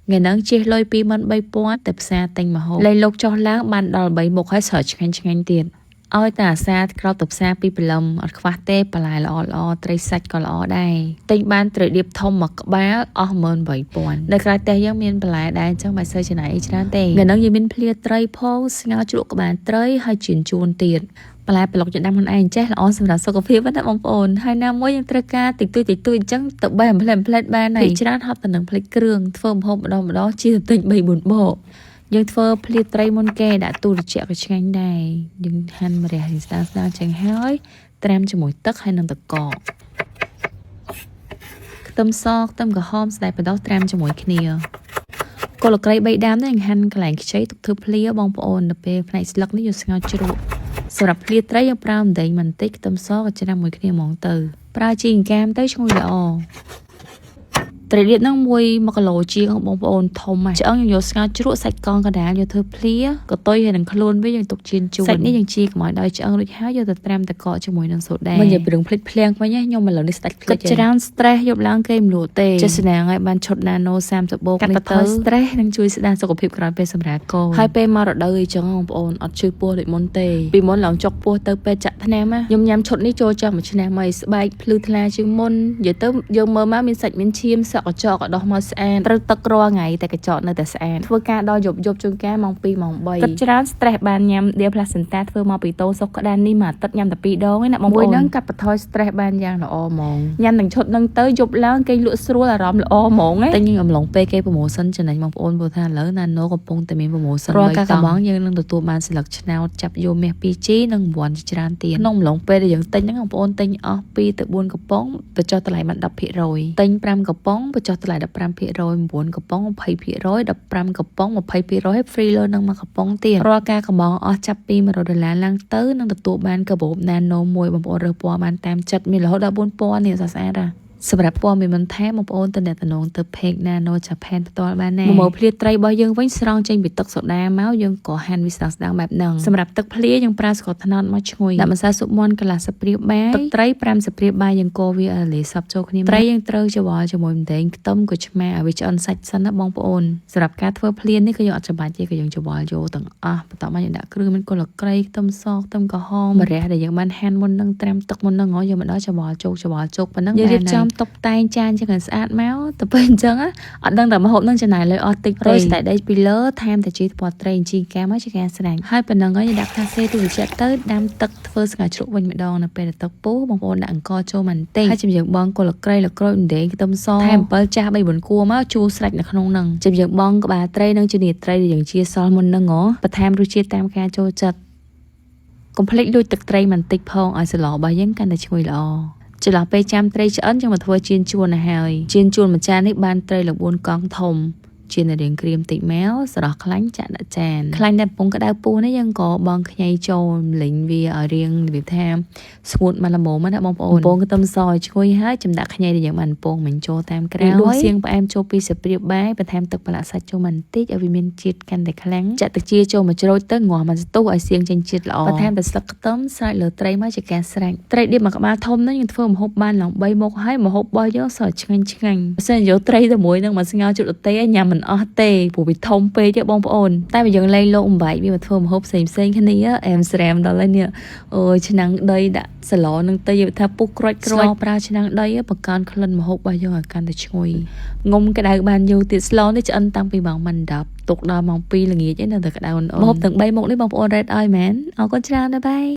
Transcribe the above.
ថ្ងៃហ្នឹងជិះលុយ23,000ទៅផ្សារទិញម្ហូបលេងលោកចុះឡើងបានដល់3មុខហើយស្រោចឆ្ងាញ់ឆ្ងាញ់ទៀតឲ្យតែអាសាក្រោកទៅផ្សារពីព្រលឹមអត់ខ្វះទេបន្លែល្អល្អត្រីសាច់ក៏ល្អដែរទិញបានត្រីដៀបធំមួយក្បាលអស់18,000នៅក្រៅផ្ទះយើងមានបន្លែដែរអញ្ចឹងមិនសូវចំណាយអីច្រើនទេថ្ងៃហ្នឹងយើងមានភ្លាត្រីផងស្ងោរជ្រក់ក្បាលត្រីហើយជៀនជួនទៀតបន្លែប្លុកជាដាំខ្លួនឯងចេះល្អសម្រាប់សុខភាពណាបងប្អូនហើយណាមួយយើងត្រូវការតិចតួចតិចតួចអញ្ចឹងទៅបេះផ្លែផ្លែបានហើយច្រើនហត់ទៅនឹងផ្លេចគ្រឿងធ្វើម្ហូបម្ដងម្ដងជាទិញ3 4បកយើងធ្វើភ្លាត្រីមុនគេដាក់ទូរជាក់ក៏ឆ្ងាញ់ដែរយើងហាន់ម្រះស្ដាងស្ដាងចឹងហើយត្រាំជាមួយទឹកហើយនឹងទឹកកកខ្ទឹមសខ្ទឹមក្រហមស្ដែបដោះត្រាំជាមួយគ្នាគល់ក្រី3ដើមនេះហាន់កន្លែងខ្ចីទុកធ្វើភ្លាបងប្អូនដល់ពេលផ្នែកស្លឹកនេះយកស្ងោរជ្រក់សម្រាប់ភ្លាត្រីយើងប្រើម្ដេងបន្តិចខ្ទឹមសក៏ច្រាំមួយគ្នាហ្មងទៅប្រើជីអង្កាមទៅឈ្ងុយល្អត្រីលៀបហ្នឹងមួយ1គីឡូជាងបងប្អូនធំឆ្អឹងយើងយកស្ងោរជ្រក់សាច់កង់កណ្ដាលយកធ្វើភ្លាកតុយហើយនឹងខ្លួនវាយើងទុកជៀនជួនសាច់នេះយើងជីកុំឲ្យដល់ឆ្អឹងរួចហើយយកទៅត្រាំទឹកកកជាមួយនឹងសូដាមិននិយាយពីរឿងភ្លេចភ្លាំងវិញខ្ញុំឥឡូវនេះស្ដាច់ភ្លេចច្រើន stress យប់ឡើងគេមិនលក់ទេចេស្នាឲ្យបានឈុត nano 30បូកនេះទៅ stress នឹងជួយស្ដារសុខភាពក្រោយពេលសម្រាលកូនហើយពេលមករដូវអីចឹងបងប្អូនអត់ឈឺពោះដូចមុនទេពីមុនឡើងចុកពោះទៅពេទ្យចាក់ថ្នាំខ្ញុំញ៉ាំឈុតនេះចូលចង់មួយឆ្នាំហើយស្បែកភ្លឺថ្លាជាងមុននិយាយទៅយើងមើលមកមានសាច់មានឈាមសក់កញ្ចក់ក៏ដោះមកស្អាតត្រូវទឹករាល់ថ្ងៃតែកញ្ចក់នៅតែស្អាតធ្វើការដល់យប់យប់ជួនកាលម៉ោង2ម៉ោង3គិតច្រើន stress បានញ៉ាំដៀ placenta ធ្វើមកពីតូសុកក្តាននេះមួយអាទិត្យញ៉ាំតែ2ដងឯណាបងប្អូនមួយហ្នឹងកាត់បន្ថយ stress បានយ៉ាងល្អហ្មងញ៉ាំនឹងឈុតហ្នឹងទៅយប់ឡើងគេលក់ស្រួលអារម្មណ៍ល្អហ្មងតែញអំឡុងពេលគេ promotion ចំណេញបងប្អូនព្រោះថាឥឡូវ Nano កំពុងតែមាន promotion រាល់ការកំងយើងនឹងទទួលបានស្លឹកឆ្នោតចាប់យកមាស 2G និងរង្វាន់ជាច្រើនទៀតក្នុងអំឡុងពេលដែលយើងទិញហ្នឹងបងប្អូនទិញអស់2ទៅ4កំប៉ុងបញ្ចុះតម្លៃបាន10%ទិញ5កំប៉ុងបញ្ចុះតម្លៃ15% 9កំប៉ុង20% 15កំប៉ុង20%ហើយ free លើនឹងមួយកំប៉ុងទៀតរាល់ការកំងអស់ចាប់ពី100ដុល្លារឡើងទៅនឹងទទួលបានកាបូប Nano មួយបងប្អូនរើសពណ៌បានតាមចិត្តមានរហូតដល់4ពណ៌នេះស្អាតណាស់សម្រាប់ព័ត៌មានបន្ថែមបងប្អូនទៅអ្នកតំណងទៅ page Nano Japan ផ្ទាល់បានណាមកភ្លាត្រីរបស់យើងវិញស្រង់ចេញពីទឹកសូដាមកយើងក៏ហាន់វាស្ដើងៗបែបហ្នឹងសម្រាប់ទឹកភ្លាយើងប្រើស្ករត្នោតមកឈ្ងុយដាក់ម្សៅស៊ុបមាន់កន្លះស្លាបព្រាបាយទឹកត្រី5ស្លាបព្រាបាយយើងកូរវាឲ្យរលាយសព្វចូលគ្នាត្រីយើងត្រូវច្របល់ជាមួយម្ទេសខ្ទឹមក៏ឆ្មាឲ្យវាឆ្អិនសាច់សិនណាបងប្អូនសម្រាប់ការធ្វើភ្លានេះក៏យើងអត់ច្បាច់ទេក៏យើងច្របល់យកទាំងអស់បន្ទាប់មកយើងដាក់គ្រឿងមានគល់ក្រីខ្ទឹមសខ្ទឹមក្រហមម្រះដែលយើងបានហាន់មុននឹងត្រាំទឹកមុននឹងយកមកដល់ច្របល់ជោគច្របល់ជោគប៉ុណ្ណឹងយើងរៀបចំតុបតែងចានចឹងឲ្យស្អាតមកទៅពេលអញ្ចឹងអត់ដឹងតែម្ហូបនឹងចំណាយលុយអស់តិចទេរយស្តែដីពីលើថែមតែជីថ្ពាល់ត្រីជីកាមកជាការស្រាញ់ហើយប៉ុណ្ណឹងហើយយើងដាក់កាហ្វេទូរជាក់ទៅដាំទឹកធ្វើស្ងោរជ្រក់វិញម្ដងនៅពេលដែលទឹកពុះបងប្អូនដាក់អង្ករចូលបន្តិចហើយជំយើងបងគល់ក្រីលក្រូចម្ដេងខ្ទឹមសថែមអំពិលចាស់3 4គួរមកជូរស្រាច់នៅក្នុងហ្នឹងជំយើងបងក្បាលត្រីនិងជំនាត្រីដែលយើងជាសល់មុនហ្នឹងហ៎បន្ថែមរសជាតិតាមការចូលចិត្តកុំភ្លេចលួចទឹកត្រីបន្តិចផងឲ្យសម្លរបស់យើងកាន់តែឈ្ងុយល្អចន្លោះពេលចាំត្រីឆ្អិនយើងមកធ្វើជៀនជួនទៅហើយជៀនជួនមួយចាននេះបានត្រីល4កង់ធំជៀនរៀងក្រៀមតិចមកស្រស់ខ្លាញ់ចាក់ដាក់ចានខ្លាញ់ដែលកំពុងក្តៅពុះនេះយើងក៏បងខ្ញីចូលលិញវាឲ្យរៀងរបៀបថាស្ងួតមកល្មមណាបងប្អូនកំពងខ្ទឹមសឲ្យឈ្ងុយហើយចំដាក់ខ្ញីដែលយើងបានពងមិញចូលតាមក្រោយលួសសៀងផ្អែមចូលពីស្ព្រាបបាយបន្ថែមទឹកប្រឡាក់សាច់ចូលបន្តិចឲ្យវាមានជាតិកាន់តែខ្លាំងចាក់ទឹកជាចូលមកច្រូចទៅងាស់មកស្ទុះឲ្យសៀងចេញជាតិល្អបន្ថែមតែស្លឹកខ្ទឹមស្រោចលើត្រីមកជាការស្រេចត្រីដៀបមួយក្បាលធំហ្នឹងយើងធ្វើម្ហូបបានឡើង3មុខហើយម្ហូបរបស់យើងសើឆ្ងាញ់ឆ្ងាញ់បើសិនយកត្រីតែមួយហ្នឹងមកស្ងោរជ្រក់ទទេញ៉ាំមិនអស់ទេព្រោះវាធំពេកទេបងប្អូនតែបើយើងលែងលោកអំបែកវាមកធ្វើម្ហូបផ្សេងផ្សេងគ្នាអែមស្រែមដល់ហើយនេះអូយឆ្នាំងដីដាក់សឡនឹងទៅយើងថាពុះក្រូចក្រូចប្រើឆ្នាំងដីបង្កើនក្លិនម្ហូបរបស់យើងឲ្យកាន់តែឈ្ងុយងុំក្តៅបានយូរទៀតស្លនេះឆ្អិនតាំងពីម៉ោង10ទុកដល់ម៉ោង2ល្ងាចឯនៅតែក្តៅអូនម្ហូបទាំង3មុខនេះបងប្អូនរ៉េតឲ្យមែនអរគុណច្រើនបាយបាយ។